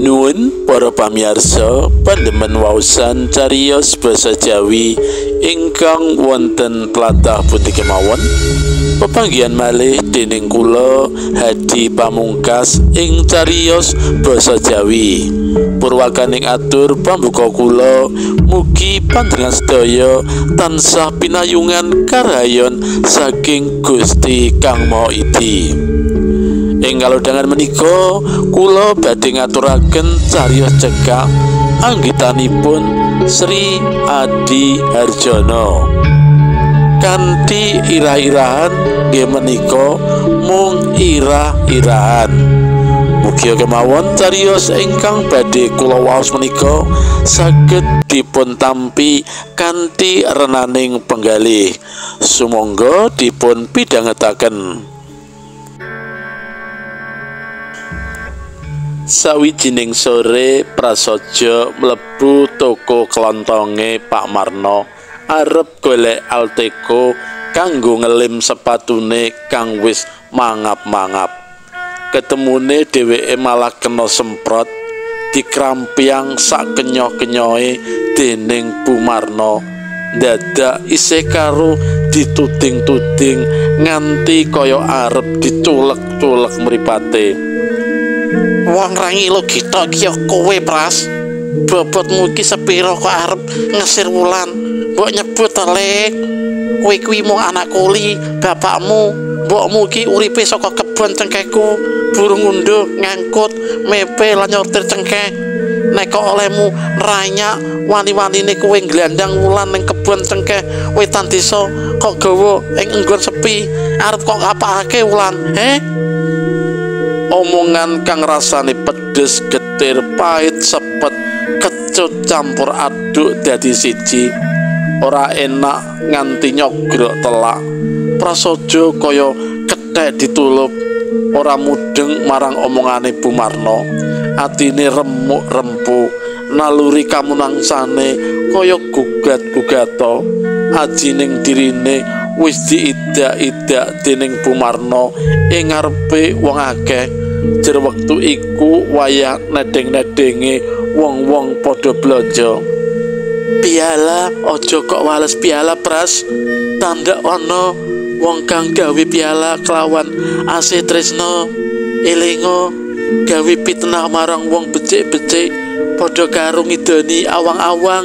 Nuwun para pamirsa pandemen waosan cariyos basa Jawi ingkang wonten tlatah pundi kemawon. Pepanggihan malih dening kula Hadi Pamungkas ing cariyos basa Jawi. Purwakaning atur pambuka kula mugi panjenengan sedaya tansah pinayungan karayon saking Gusti Kang Maha Idi. Ing kalodhangan menika kula badhe ngaturaken cariyos cekak anggitanipun Sri Adi Harjono. Kanthi irah-irahan nggih menika mung irah-irahan. Mugi kemawon cariyos ingkang badhe kula waos menika saged dipun tampi kanthi renaning penggalih. Sumangga dipun pidhangetaken. Sawijining sore Prasaja mlebu toko klontonge Pak Marno arep golek Alteko kanggo ngelim sepatune kang wis mangap-mangap. Ketemune dheweke malah kena semprot dikrampiang sak kenyoh-kenyohe dening Bu Marno. Dadak isih karo dituding-tuding nganti kaya arep diculek-culek mripate. Wong ra ngilo githok iki ya kowe, Pras. Bobotmu iki sepira kok arep ngesir Wulan? Mbok nyebut le. Kowe kuwi mung anak kuli, bapakmu, mbokmu iki uripe saka kebon cengkehku, burung ngunduh, ngangkut, mepe lan nyortir cengkeh. Nek kok olehmu nranyak wani-wanine kowe nglandang Wulan ning kebon cengkeh wetan desa kok gawa ing enggon sepi, arep kok ngapakake Wulan, he? Omongan kang rasane pedes, getir, pahit, sepet, kecut campur aduk dadi siji. Ora enak nganti nyogrok telak. Prasaja kaya kethek ditulup, ora mudeng marang omongane Bu Marno. Atine remuk rempu, naluri kamunangsane kaya gugat-gugata. Ajining dirine wis diidak-idak dening Bu Marno ing ngarepe wong akeh. Jer wektu iku wayah nedeng-nedenge wong-wong padha blanja. Piala aja kok wales piala, Pras. Tandha ana wong kang gawe piala kelawan asih tresna. Elinga gawe pitnah marang wong becik-becik padha karo ngidoni awang-awang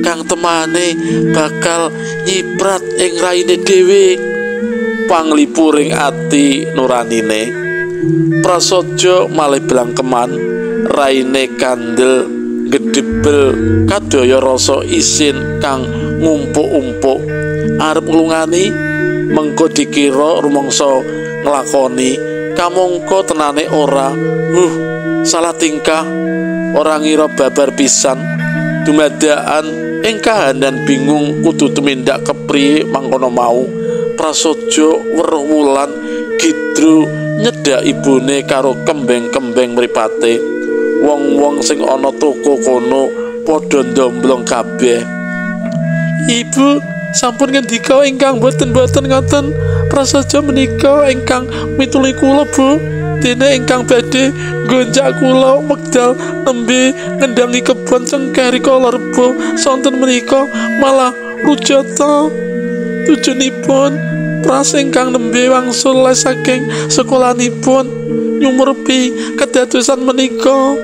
kang temane bakal nyiprat ing raine dhewe. Panglipuring ati nuranine Prasaja malih blangkeman, raine kandel gedebel kadaya rasa isin kang ngumpuk-umpuk. Arep nglungani mengko dikira rumangsa nglakoni kamangka tenane ora. Salah tingkah, ora ngira babar pisan. Dumadakan ing kahanan bingung kudu tumindak kepriye mangkono mau. Prasaja weruh Wulan gidru nyedak ibune karo kembeng-kembeng mripate. Wong-wong sing ana toko kono padha ndomblong kabeh. Ibu sampun ngendika ingkang boten-boten ngoten. Prasaja menika ingkang mituli kula, Bu. Dene ingkang badhe nggonjak kula wekdal nembe ngendangi kebon cengkeh rikala Rebo sonten menika malah rujata. Tujonipun Pras ingkang nembe wangsul les saking sekolanipun nyumrepi kedadosan menika.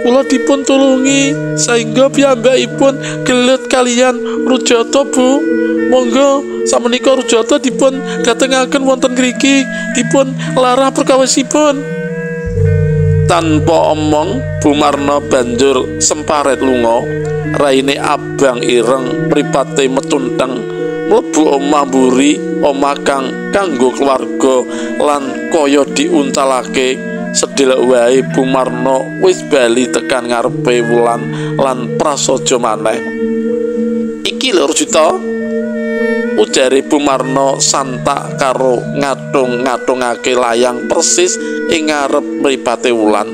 Kula dipun tulungi saengga piyambakipun gelut kaliyan Rujata, Bu. Monggo samenika Rujata dipun datengaken wonten ngriki, dipun larah perkawisipun. Tanpa omong Bu Marno banjur semparet lunga. Raine abang ireng, mripate metunteng, mlebu omah mburi, omah kang kanggo keluarga lan kaya diuntalake. Sedelok wae Bu Marno wis bali tekan ngarepe Wulan lan Prasaja maneh. Iki lho Rujita, ujare Bu Marno santak karo ngatung-ngatungake layang persis ing ngarep mripate Wulan.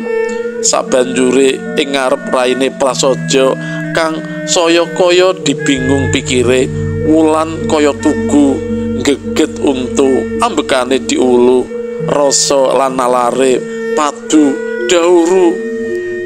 Sabanjure ing ngarep raine Prasaja kang saya kaya dibingung pikire, Wulan kaya tugu geget untu ambekane diulu, rasa lan nalare padu dauru.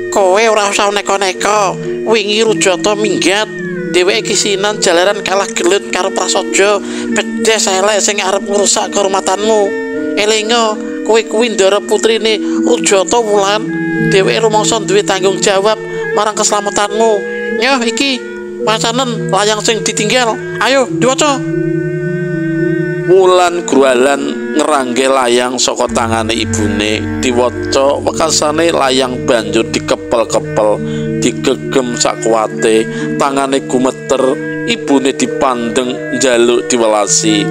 Kowe Ora usah neko-neko. Wingi Rujata minggat. Dheweke kisinan jalaran kalah gelut karo Prasaja, pedes elek sing arep ngrusak kehormatanmu. Elinga, kowe kuwi ndara putrine Rujata Wulan. Dheweke rumangsa duwe tanggung jawab marang keselamatanmu. Nyoh iki wacanen layang sing ditinggal. Ayo diwaca. Wulan grualan ngerangge layang saka tangane ibune, diwaca wekasane layang banjur dikepel-kepel, digegem sakuwate, tangane gumeter, ibune dipandeng njaluk diwelasi.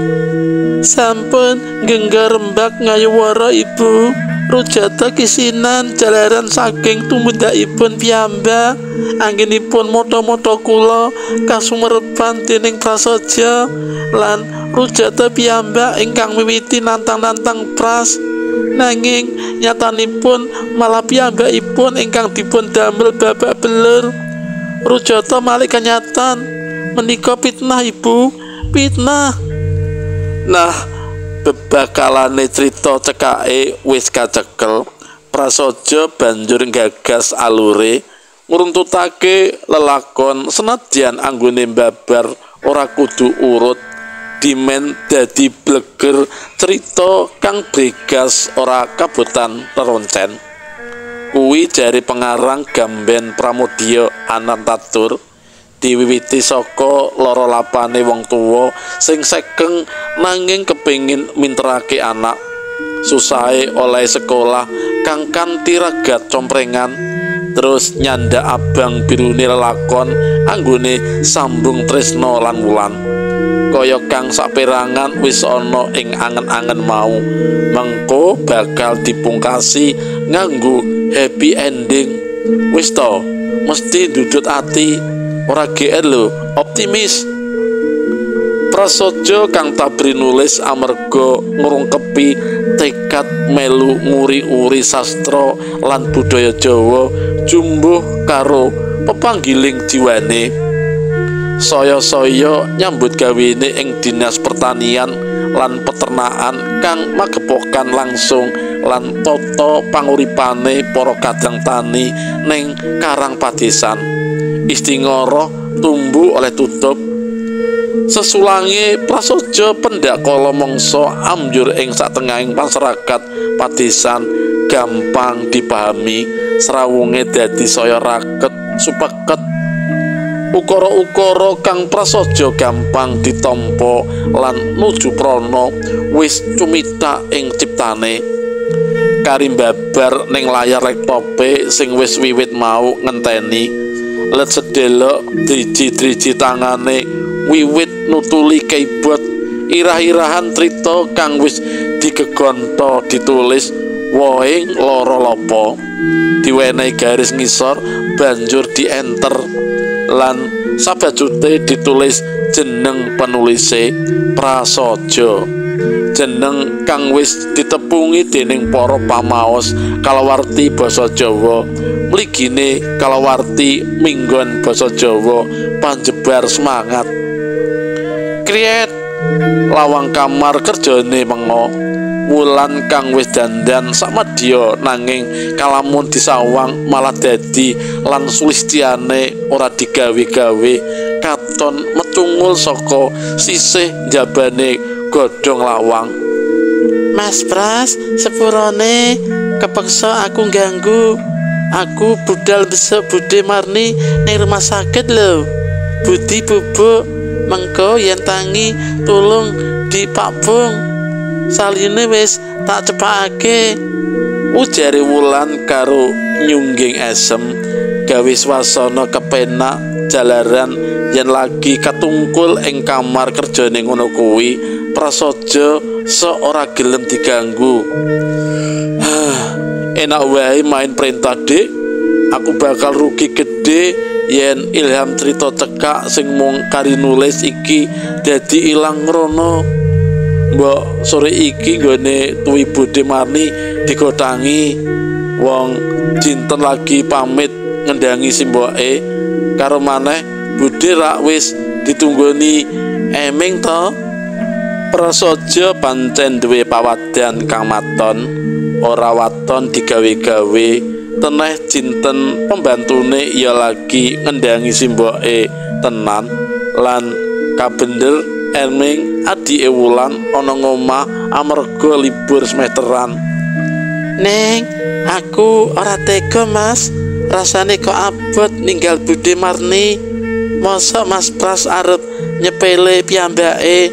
Sampun genggar rembak ngayuwara ibu. Rujata kisinan jalaran saking tumindakipun piyambak. Anggenipun mata-mata kula kasumerepan dening Prasaja lan Rujata piyambak ingkang miwiti nantang-nantang Pras. Nanging nyatanipun malah piyambakipun ingkang dipun damel babak belur. Rujata malih kenyatan menika fitnah ibu, fitnah. Nah, bebakalane crita cekake wis kacekel. Prasaja banjur nggagas alure ngruntutake lelakon senadyan anggone mbabar ora kudu urut. Dimen dadi bleger crita kang bregas ora kabotan leroncen. Kuwi jare pengarang Gamben Pramudya Anantatur diwiwiti saka lara lapane wong tuwa sing sekeng nanging kepingin minterake anak. Susahe oleh sekolah kang kanthi ragat comprengan, terus nyandak abang birune lelakon anggone sambung tresna lan wulan. Kaya kang saperangan wis ana ing angen-angen mau, mengko bakal dipungkasi nganggo happy ending. Wis to, mesti ndudut ati, ora GR lho, optimis. Prasaja kang tabri nulis amarga ngrungkepi tekad melu nguri-uri sastra lan budaya Jawa jumbuh karo pepanggiling jiwane. Saya-saya nyambut gawene ing dinas pertanian lan peternakan kang magepokan langsung lan tata panguripane para kadang tani ning karang padesan. Istingara tumbu oleh tutup. Sesulange Prasaja pendak kala mangsa ambyur ing satengahing masyarakat padesan gampang dipahami, srawunge dadi saya raket supeket. Ukara-ukara kang prasaja gampang ditampa lan nuju prana wis cumithak ing ciptane. Kari mbabar ning layar laptope sing wis wiwit mau ngenteni. Let sedelok driji-driji tangane wiwit nutuli keyboard, irah-irahan crita kang wis digegonto ditulis woing lara lapa. Diwenehi garis ngisor banjur di-enter lan sabajute ditulis jeneng penulise Prasaja, jeneng kang wis ditepungi dening para pamaos kalawarti basa Jawa. Mligine kalawarti minggon basa Jawa panjebar semangat. Kriet lawang kamar kerjane mengo. Wulan kang wis dandan samadya nanging kalamun disawang malah dadi lan sulistyane ora digawe-gawe, katon mecungul saka sisih njabane godhong lawang. Mas Pras, sepurane kepeksa aku ganggu. Aku budal besok Bude Marni ning rumah sakit lho. Budi bubuk mengko yen tangi tulung dipakbung. Saline wis tak cepakake, ujare Wulan karo nyungging esem gawe swasana kepenak jalaran yen lagi katungkul ing kamar kerjane ngono kuwi. Prasaja sok ora gelem diganggu. Enak wae main perintah dik, aku bakal rugi gede yen ilham crita cekak sing mung kari nulis iki dadi ilang ngrono. Mbok sore iki nggone tuwi Bude Marni digotangi wong jinten lagi pamit ngendangi simboke, karo maneh Bude rak wis ditunggoni eming to. Prasaja pancen duwe pawadan kang maton, ora waton digawe-gawe Teneh jinten pembantune ya lagi ngendangi simboke tenan lan kabender Erming adike Wulan ana ngomah amarga libur semesteran. Neng, aku ora tega, Mas. Rasane kok abot ninggal Bude Marni. Mosok Mas Pras arep nyepele piyambake.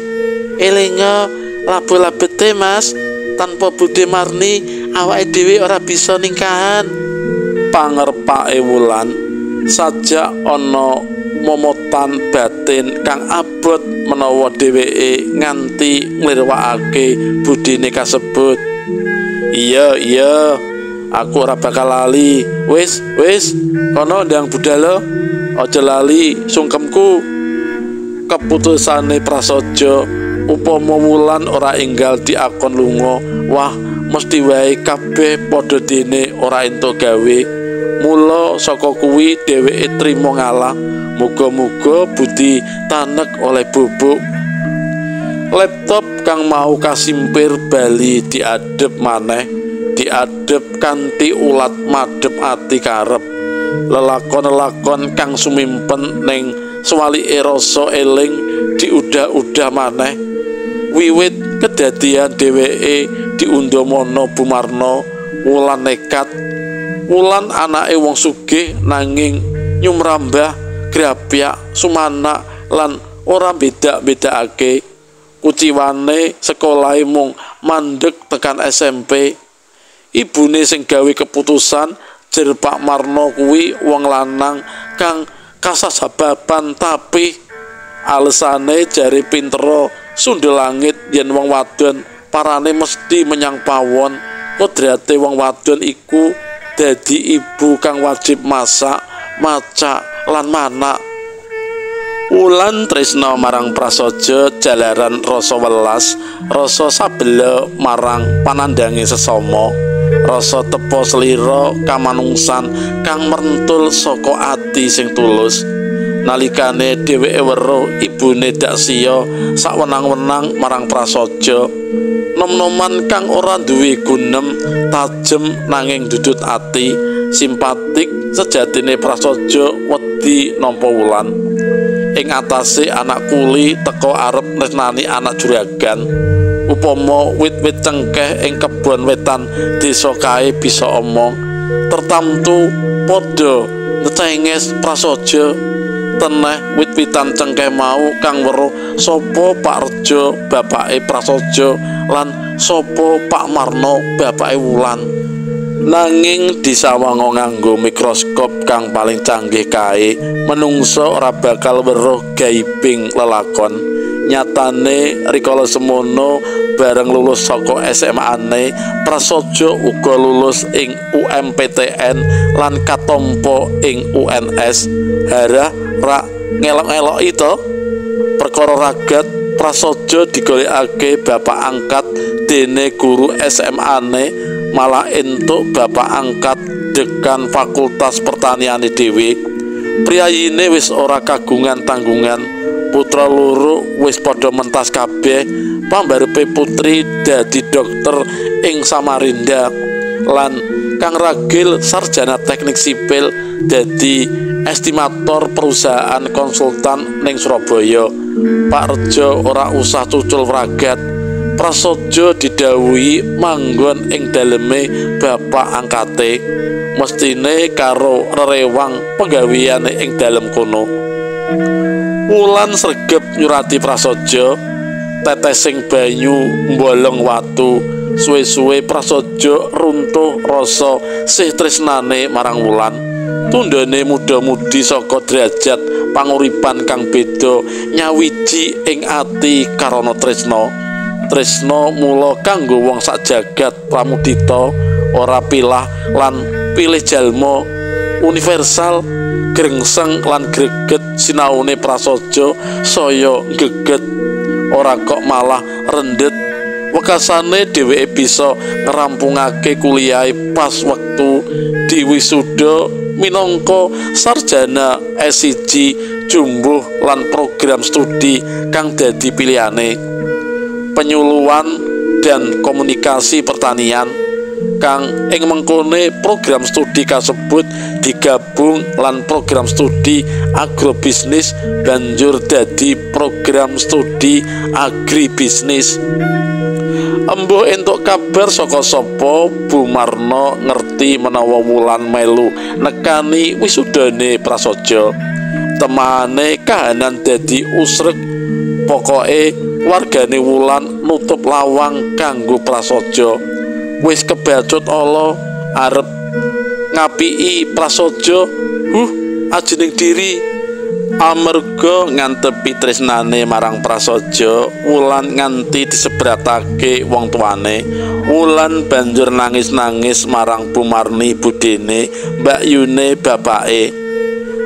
Elinga labu-labete, Mas. Tanpa Bude Marni awake dhewe ora bisa ningkahan. Pangerpake Wulan sajak ana momotan batin kang abot menawa dheweke nganti nglirwakake budine kasebut. Iya, iya, aku ora bakal lali. Wis, wis, kono ndang budal, aja lali sungkemku. Keputusane Prasaja upama Wulan ora enggal diakon lunga, wah mesti wae kabeh padha dene ora entuk gawe. Mula saka kuwi dheweke trima ngalah. Muga-muga budi tanek oleh bubuk. Laptop kang mau kasimpir bali diadep maneh, diadep kanthi ulat madhep ati karep. Lelakon-lelakon kang sumimpen ning swalike rasa eling diudah-udah maneh. Wiwit kedadian dheweke diundhamana Bumarno, Wulan nekat. Wulan anake wong sugih nanging nyumrambah, grapyak, sumanak lan ora beda-bedakake. Kuciwane sekolahe mung mandeg tekan SMP. Ibune sing gawe keputusan jer Pak Marno kuwi wong lanang kang kasasababan tapi alesane jare pintera sundel langit yen wong wadon parane mesti menyang pawon. Kodrate wong wadon iku dadi ibu kang wajib masak, macak lan manak. Wulan tresna marang Prasaja jalaran rasa welas, rasa sabela marang panandange sesama, rasa tepa slira kamanungsan kang merentul saka ati sing tulus. Nalikane dheweke weruh ibune Daksiya sawenang-wenang marang Prasaja, nom-noman kang ora duwe gunem, tajem nanging dudut ati, simpatik sejatine Prasaja wedi nampa Wulan. Ing atase anak kuli teka arep tresnani anak juragan. Upama wit-wit cengkeh ing kebon wetan desa kae bisa omong, tertamtu padha ngecenges Prasaja. Teneh wit-witan cengkeh mau kang weruh sapa Pak Rejo bapake Prasaja lan sapa Pak Marno bapake Wulan. Nanging disawanga nganggo mikroskop kang paling canggih kae, menungsa ora bakal weruh gaibing lelakon. Nyatane rikala semono bareng lulus saka SMA-ne, Prasaja uga lulus ing UMPTN lan katampa ing UNS. Harah rak ngelok-ngeloki to. Perkara ragat Prasaja digolekake bapak angkat dene guru SMA-ne malah entuk bapak angkat dekan Fakultas Pertaniane dhewe. Priyayine wis ora kagungan tanggungan, putra loro wis padha mentas kabeh. Pambarepe putri dadi dokter ing Samarinda lan kang ragil sarjana teknik sipil dadi estimator perusahaan konsultan ning Surabaya. Pak Rejo ora usah cucul wragat. Prasaja didhawuhi manggon ing daleme bapak angkate, mestine karo rerewang penggaweane ing dalem kono. Wulan sregep nyurati Prasaja, tetesing banyu mbolong watu. Suwe-suwe Prasaja runtuh rasa sih tresnane marang Wulan. Tundhone muda-mudi saka derajat panguripan kang beda nyawiji ing ati karana tresna. Tresna mula kanggo wong sak jagat pramudita, ora pilah lan pilih jalma, universal, grengseng lan greget sinaune Prasaja saya geget, ora kok malah rendet. Wekasane dheweke bisa ngrampungake kuliahe pas wektu diwisuda minangka sarjana S1 jumbuh lan program studi kang dadi pilihane. Penyuluhan dan komunikasi pertanian. Kang ing mengkone program studi kasebut digabung lan program studi agrobisnis banjur dadi program studi agribisnis. Embuh entuk kabar saka sapa Bu Marno ngerti menawa Wulan melu nekani wisudane Prasaja. Temane kahanan dadi usrek, pokoke wargane Wulan nutup lawang kanggo Prasaja. Wis kebacut ala arep ngapiki Prasaja, ajining diri. Amarga ngantepi tresnane marang Prasaja, Wulan nganti disebratake wong tuane. Wulan banjur nangis-nangis marang Bu Marni budene, mbakyune bapake.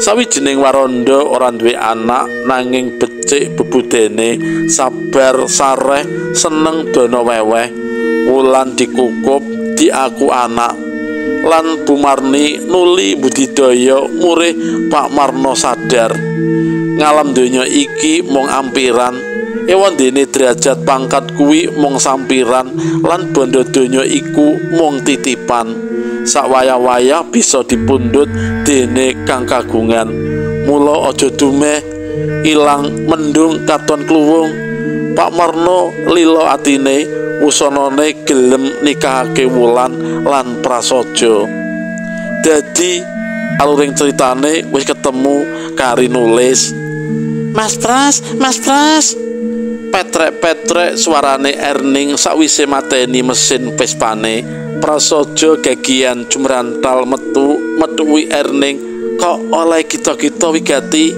Sawijining waranda ora duwe anak nanging becik bebudene, sabar sareh seneng dana weweh. Wulan dikukup diaku anak lan Bu Marni nuli budidaya murih Pak Marno sadar ngalam donya iki mung ampiran, ewandene derajat pangkat kuwi mung sampiran lan bondo donya iku mung titipan. Sakwaya-waya bisa dipundhut dene kang kagungan. Mula aja dumeh ilang mendung katon kluwung. Pak Marno lila atine, wusanane gelem nikahake Wulan lan Prasaja. Dadi aluring critane wis ketemu kari nulis. Mas Pras, Mas Pras. Petrek-petrek suarane Erning sakwise mateni mesin Vespane. Prasaja gagian jumrantal metu metuwi Erning, kok oleh kita-kita wigati.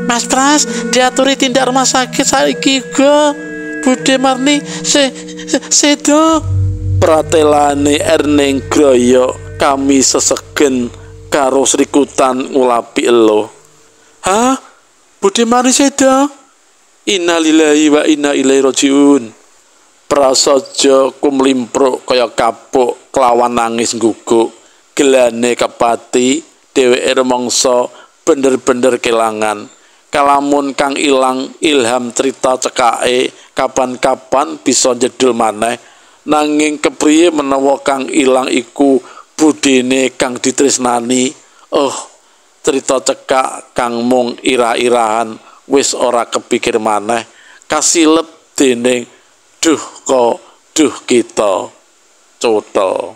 Mas Pras, diaturi tindak rumah sakit saiki uga. Bude Marni sedo. Pratelane Erning groyok, kami sesegen karo srikutan ngulapi elo. Hah? Bude Marni sedo? Innalillahi wa inna ilaihi rajiun. Prasaja kumlimpruk kaya kapuk kelawan nangis ngguguk. Gelane kepati, dheweke rumangsa bener-bener kelangan. Kalamun kang ilang ilham cerita cekake kapan-kapan bisa njedul maneh. Nanging kepriye menawa kang ilang iku budene kang ditresnani. Oh, cerita cekak kang mung irah-irahan wis ora kepikir maneh, kasilep dening duh ko duh kita. Cotel.